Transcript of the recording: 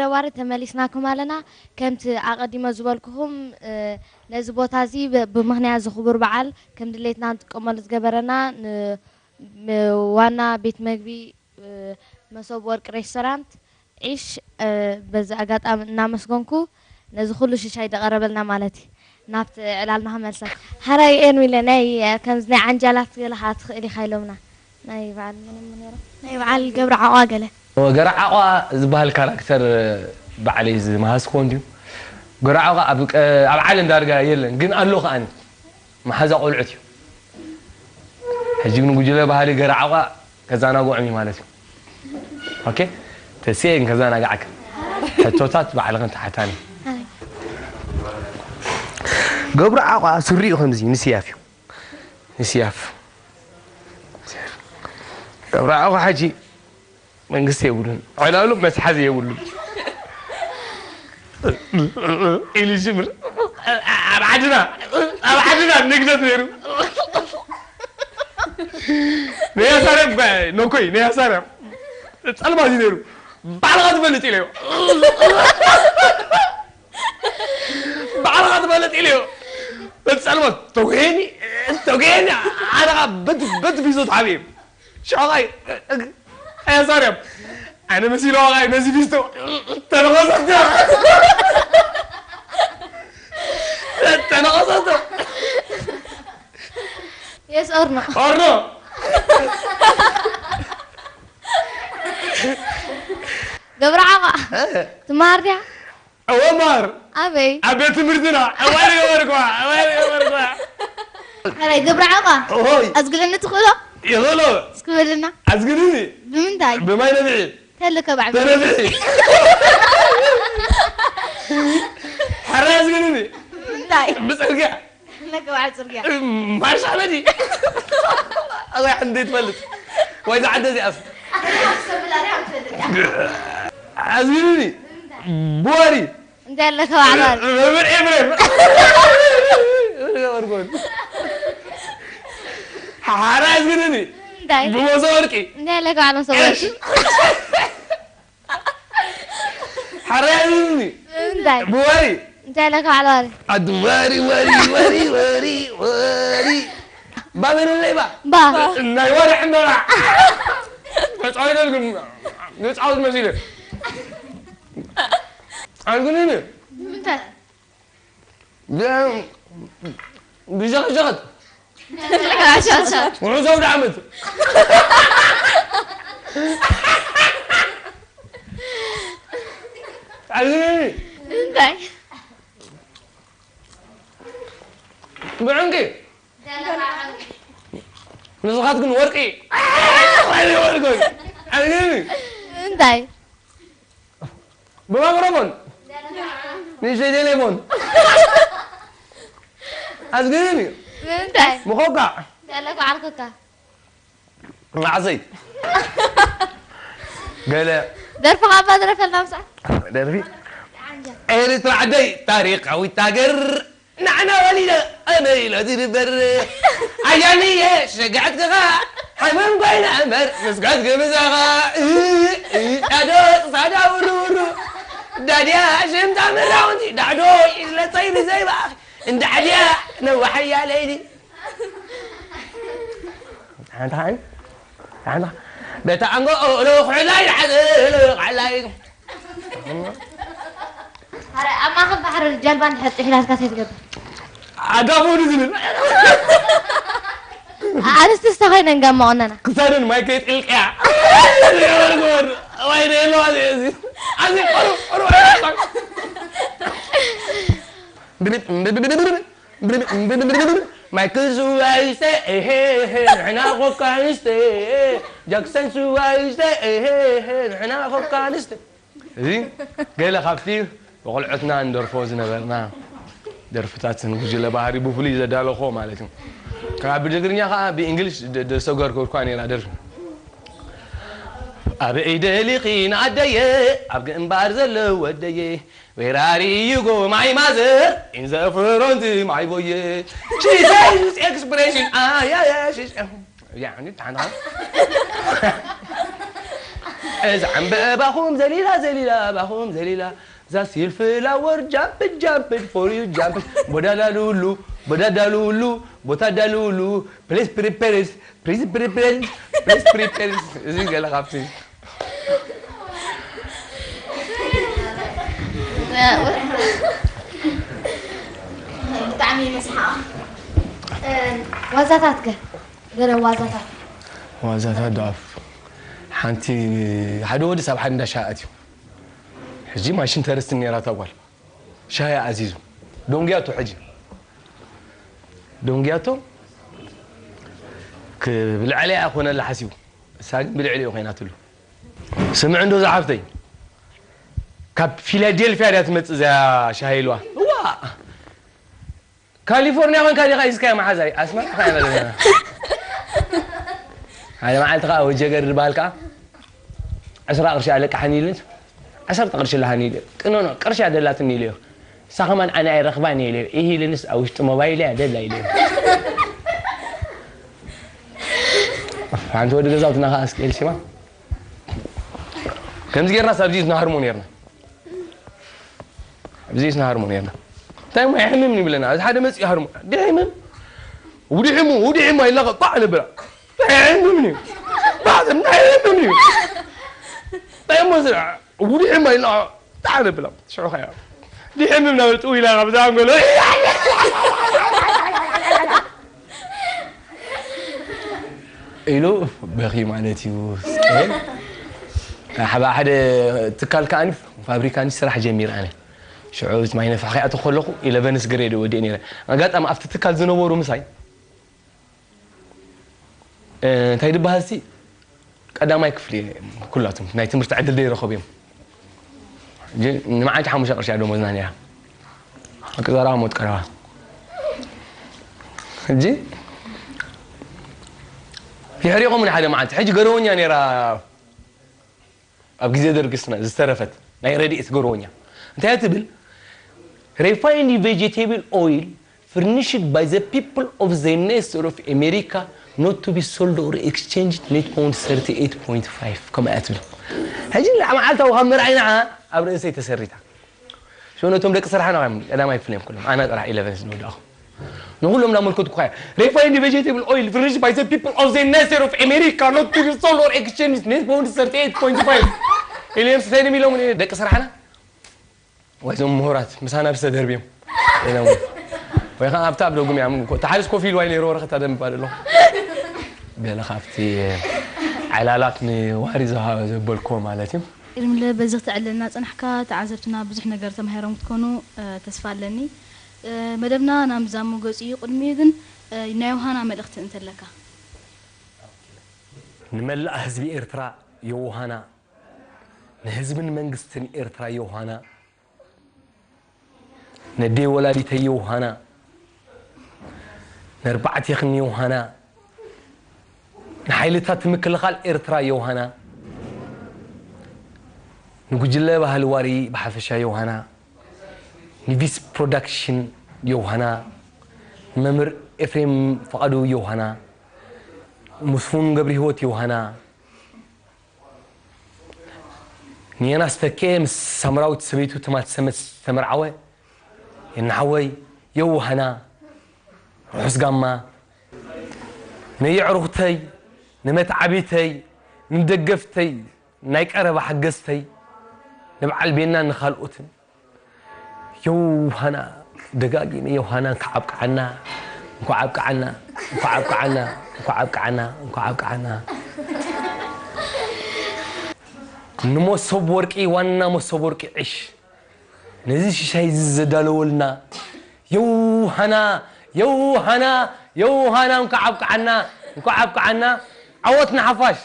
ደዋሪ ተመሊስናኩም ኣለና። ከምቲ ኣቐዲመ ዝበልኩኹም፣ እ፣ ነዚ ቦታ እዚ ብ-፣ ብምኽንያት እዚ ክቡር በዓል ከም ድሌትና ንጥቀመሉ ዝገበረና ን-፣ ም-፣ ዋና ቤት መግቢ፣ እ፣ መሶብ ወርቂ ሬስቶራንት ዒሽ፣ እ፣ በዚ ኣጋጣሚ እናመስገንኩ ነዚ ኩሉ ሽሻይ ደቐረበልና ማለት እዩ። ናብቲ ዕላልና ክመልሰን። ሕራይ ኤርሚለ፣ ናይ፣ ከምዚ ናይ ዓንጃላት ገለ ኸዓ ትኽእል ኢኻ ኢሎምና። ናይ በዓል መን እሞ ነይሮም? ናይ በዓል ገብረ ዓቋ ገለ። ገረ ዓቋ ዝበሃል ካራክተር ባዕለይ ዝመሃዝክዎ እንድዩ። ገረ ዓቋ ኣብ ቀ-፣ ኣብ ዓለም ዳርጋ የለን፣ ግን ኣሎ ከኣኒ። መሓዛ ቆልዑት እዩ። ሕጂ ግን ጉጅለ ባህሊ ገረ ዓቋ ከዘናግዖም እዩ ማለት እዩ። ኦኬ? ተስኤ ግን ከዘናግዓካ። ሕቶታት ባዕልኽን ተሓታኒ። ገብረ ዓቋ ስሪኡ ከምዚ ንስያፍ እዩ። ንስያፍ። ገብረ ዓቋ ሕጂ መንግስቲ የብሉን። ዕላሉ መትሓዚ የብሉን። ኢሉ ይጅምር። ኣብ ዓድና፣ ኣብ ዓድና ንግደት ነይሩ። ናይ ኣሳርያም ጓ-፣ ኖኮይ፣ ናይ ኣሳርያም ጸልማት እዩ ነይሩ። ባዕልኻ ትፈልጥ ኢለዮ። ባዕልኻ ትፈልጥ ኢለዮ። በቲ ጸልማት ተጉሄኒ፣ ተጉሄኒ፣ ኣነ ኸኣ በቲ፣ በቲ ፊዞ ተሓቢኤ። ሸቓይ፣ ኣያ ሳርያም፣ ኣነ መሲለዋ ኸኣ ነዚ ፊስቶ ተነኸሰቶ። ተነኸሰቶ። Yes or no? Or no? ገብረ ዓቋ፣ እ? ትመሃር ዲኻ? እወ ማር። ኣበይ? ኣብ ቤት ትምህርትና። እወ ገበርኳ፣ እወ ገበርኳ። ሕራይ ገብረ ዓቋ፣ ኦሆይ። ኣዝግለኒ ትኽእሎ? ይኽእሎ። እስኪ በለና። ኣዝግልኒ። ብምንታይ? ብማይ ነብዒ። ተልከ ባዕሉ። ተነብዒ። ሕራይ ኣዝግልኒ። ብምንታይ? ብጽርግያ። ለገባዕ ጽርግያ። ማርሻ በዲ። ኣዛ እንዴት ፈልጥ? ወይ ዝዓደ እዚኣስ? ኣዝግልኒ። ብወሪ። እንታይ ኣለካ ባዕላ? መምህር ኤፍሬም። ሓራ ኣዝግልኒ። እንታይ? ብመሶብ ወርቂ። እንታይ ኣለካ ባዕላ መሶብ ወርቂ? ሓራ ኣዝግልኒ። እንታይ? ብወሪ። እንታይ ኣለካ ባዕላ ወሪ? ኣዱ ወሪ፣ ወሪ፣ ወሪ፣ ወሪ፣ ወሪ። ባበለለይ ባ። ባ። ናይ ወርሒ ዕምበባ። ተጻዊተልኩም። ንጻወት መሲለ። ኣዝግልኒ። እንታይ? ብ-፣ ብሸኸሸኸት። ሸኸሸኸት። ውሑስ ኣውደ ዓመት። ኣዝግልኒ። እንታይ? ብዕንቂ። ንስኻትክን ወርቂ። ወርቂ። ኣዝግልኒ። እንታይ? ብማይክሮፎን። ንእሽተይ ቴሌፎን። ኣዝግልኒ እዩ። እንታይ? ምኾካ። ገለ ኳዕርኩካ። ማዕሰይ። ገለ። ደርፊ ኻባ ድረፈልና ምስዓት። ደርፊ። ኤርትራ ዓደይ ታሪኻዊት ሃገር። ንዓና ወሊደ ኣነ ኢለ ዝድበር። ኣያንየ ሸጋዕትካ ሓመም ኮይና እምበር ምስጋድ ግብዛኻ። ዳዶ ሳዳ ውሩ ውሩ። ዳድያ ሽምታ ምራውንቲ ዳዕዶ ኢዝለጸይ ብዘይባኽ። እንዳዕድያ ነዋሕያ ለይሊ። ሓንታ ሓን-፣ ሓንታ በታ ኣንጎ ኦሎ ኩዕላይ ሓዘሎ ቃላይ። ኣረ፣ ኣብ ማእከል ባሕሪ ጀልባ እንድሕር ጥሒላትካ እንታይ ትገብር? ኣጋፎ ንዝብል። ኣንስቲ ዝተኸይነን ጋማ ቆነና። ክሳደን ማይ ከይጥልቅያ። ወይ ደሎ ኣዚ፣ ኣዚ፣ ኣዚ፣ ቆሩ፣ ቆሩ፣ ማይክል ስዋ ይስተ፣ ኤሄ፣ ኤሄ፣ ንሕና ኮካ ንስተ። ጃክሰን ስዋ ይስተ፣ ኤሄ፣ ኤሄ፣ ንሕና ኮካ ንስተ። እዚ ገለ ካብቲ ብቆልዑትና እንደርፎ ዝነበርና ደርፍታት ንጉጅለ ባህሪ ብፍሉይ ዘዳለኾ ማለት እዩ። ካብ ብትግርኛ ከዓ ብእንግሊሽ ደ-፣ ደሰገርኩ እኳ ነይራ ደርፊ። ኣበይ ደሊኺ ንኣደየ፣ ኣብ ግንባር ዘሎ ወደየ፣ Where are you go my mother? In the front my boy. She says expression, ah, yeah, yeah, she's, yeah, yeah, yeah, yeah. እዛ ዕምበባኹም ዘሊላ ዘሊላ ኣባኹም ዘሊላ እዛ ሲልፍላወር ጃምፕ ጃምፕ ፎር ዩ ጃምፕ ቦዳዳሉሉ ቦዳዳሉሉ ቦታዳሉሉ ፕሊስ ፕሪፐርስ ፕሊስ ፕሪፐርስ ፕሊስ ፕሪፐርስ እዚ ገለ ካብቲ ብጣዕሚ መስሓቕ። ዋዛታት ከ? ገለ ዋዛታት። ዋዛታት ዶ ኣፍ ሓንቲ ሓደ ወዲ ሳብ ሓደ እንዳ ሻሂ ኣትዩ። ሕጂ ማሽን ተረስትን ነይራ እታ ጓል። ሻሂ ኣዚዙ። ደንጉያቶ ሕጂ። ደንጉያቶ ክብልዐለያ ኮነላ ሓሲቡ። እሳ ግን ብልዕሊኡ ኮይናትሉ። ስምዕ እንዶ ዝሓፍተይ ካብ ፊላዴልፊያ ድያ ትመጽእ እዚኣ ሻሂ ኢልዋ። እዋ ካሊፎርኒያ ኮንካ ዲኻ ሒዝካያ መሓዛይ ኣስመራ ዲኻ ኢና ዘለና ሓደ መዓልቲ ከዓ ወጀገር ዝበሃል ከዓ ዕስራ ቅርሺ ኣለቃሓኒ ኢሉንስ ዓሰርተ ቅርሺ ኣለሃኒ ኢሉ ቅኖኖ ቅርሺ ኣደላትኒ ኢሉዮ እሳ ከማን ኣነ ኣይረኽባን እየ ኢሉዮ ኢሂ ኢሉንስ ኣብ ውሽጢ ሞባይል እያ ደላ ኢሉዮ ሓንቲ ወዲ ገዛውትና ከዓ እስቅኤል ሽማ ከምዚ ጌርና ሳብዚ ንሃርሞ ኔርና ኣብዚ ስና ሃርሞ ነርና እንታይ ሞ ይሕምም ይብለና እዚ ሓደ መጽኡ ሃርሞ ድሕምም ውድሕሙ ውድሕሙ ኣይላቀ ቋዕ ንብላ ይሕምም እዩ ባዕዘም እንታይ ይሕምም እዩ እንታይ ሞ ስራ ውድሕሙ ኣይላቀ ጣዕ ንብላ ሽዑ ከያ ድሕምም ናብ ጥው ኢላ ካብ ዛንጎሎ ኢሉ በኺ ማለት እዩ ስቀል ሓደ ሓደ ትካል ከዓኒ ፋብሪካ ኒ ስራሕ ጀሚር ኣነ ሽዑ እቲ ማይ ነፍሕ ከይኣተኹ ከለኹ ኢለቨንስ ግሬድ ወዲእ ነይረ ኣጋጣሚ ኣብቲ ትካል ዝነበሩ ምሳይ እንታይ ድበሃል ሲ ቀዳማይ ክፍሊ ኩላቶም ናይ ትምህርቲ ዕድል ደይረኸቡ እዮም ንመዓልቲ ሓሙሽተ ቅርሺ ደሞዝና ነይራ ቅዘራ ሞት ቀረባ ሕጂ የሕሪቆም ሓደ መዓልቲ ሕጂ ገረወኛ ነይራ ኣብ ግዜ ደርግስና ዝተረፈት ናይ ረድኤት ገረወኛ እንታይ ትብል refined vegetable oil furnished by the people of the United States of America not to be sold or exchanged net pound thirty-eight point five ከምኣ ትብል ሕጂ ንዓ መዓልታዊ ካብ ምርኣይ ንዓ ኣብ ርእሰይ ተሰሪታ ሸው ነቶም ደቂ ስራሕና እዮም ቀዳማይ ክፍል እዮም ኩሎም ኣነ ጥራሕ ኢለቨን ዝወዳእኹ ንኩሎም እናመልከትኩ ያ refined vegetable oil furnished by the people of the United States of America not to be sold or exchanged net pound thirty-eight point five ኢሎም ሰይድም ኢሎም ደቂ ስራሕና ወይ ዞም ምሁራት ምሳና ብዝተደርብዮም ኢሎም ወይ ከዓ ኣብታ ኣብ ደጉም እዮም ተሓሪስ ኮፍ ኢልዋ ነይሩ ወረኸት ኣደንባ ኣሎ ገለ ካብቲ ዕላላት ንዋሪ ዝሃበ ዘበልክዎ ማለት እዩ ቅድሚ በዚ ክትዕለልና ጸናሕካ ተዓዘብትና ብዙሕ ነገር ተማሂሮም ክትኮኑ ተስፋ ኣለኒ። መደብና ናብ ምዛሙ ገጹ እዩ። ቅድሚኡ ግን ናይ ዮሃና መልእኽቲ እንተለካ። ንመላእ ህዝቢ ኤርትራ ዮሃና፣ ንህዝብን መንግስትን ኤርትራ ዮሃና፣ ነዴ ወላዲተይ ዮሃና፣ ነርባዕቴኽን ዮሃና፣ ንሓይልታት ምክልኻል ኤርትራ ዮሃና፣ ንጉጅለ ባህሊ ዋሪ ብሓፈሻ ዮሃና፣ ንቪስ ፕሮዳክሽን ዮሃና፣ ንመምህር ኤፍሬም ፍቓዱ ዮሃና፣ ምስፉን ገብረሂወት ዮሃና፣ ንየናስ ተኬ ምስ ሳምራዊት ሰበይቱ ትማል ሰመት ዝተመርዓወ የናሓወይ የውሃና ርሑስ ጋማ ነየዕሩኽተይ ንመትዓቢተይ ንደገፍተይ ናይ ቀረባ ሓገዝተይ ንበዓል ቤናን ንኻልኦትን ዮሃና ደጋጊመ ዮሃና እንኳዕ ኣብቅዓና እንኳዕ ኣብቅዓና እንኳዕ ኣብቅዓና እንኳዕ ኣብቅዓና እንኳዕ ኣብቅዓና ንመሶብ ወርቂ ዋና መሶብ ወርቂ ዕሽ ነዚ ሽሻይ እዚ ዘዳለወልና ዮሃና ዮሃና ዮሃና እንኳዕ ኣብቅዓና እንኳዕ ኣብቅዓና ዓወት ንሓፋሽ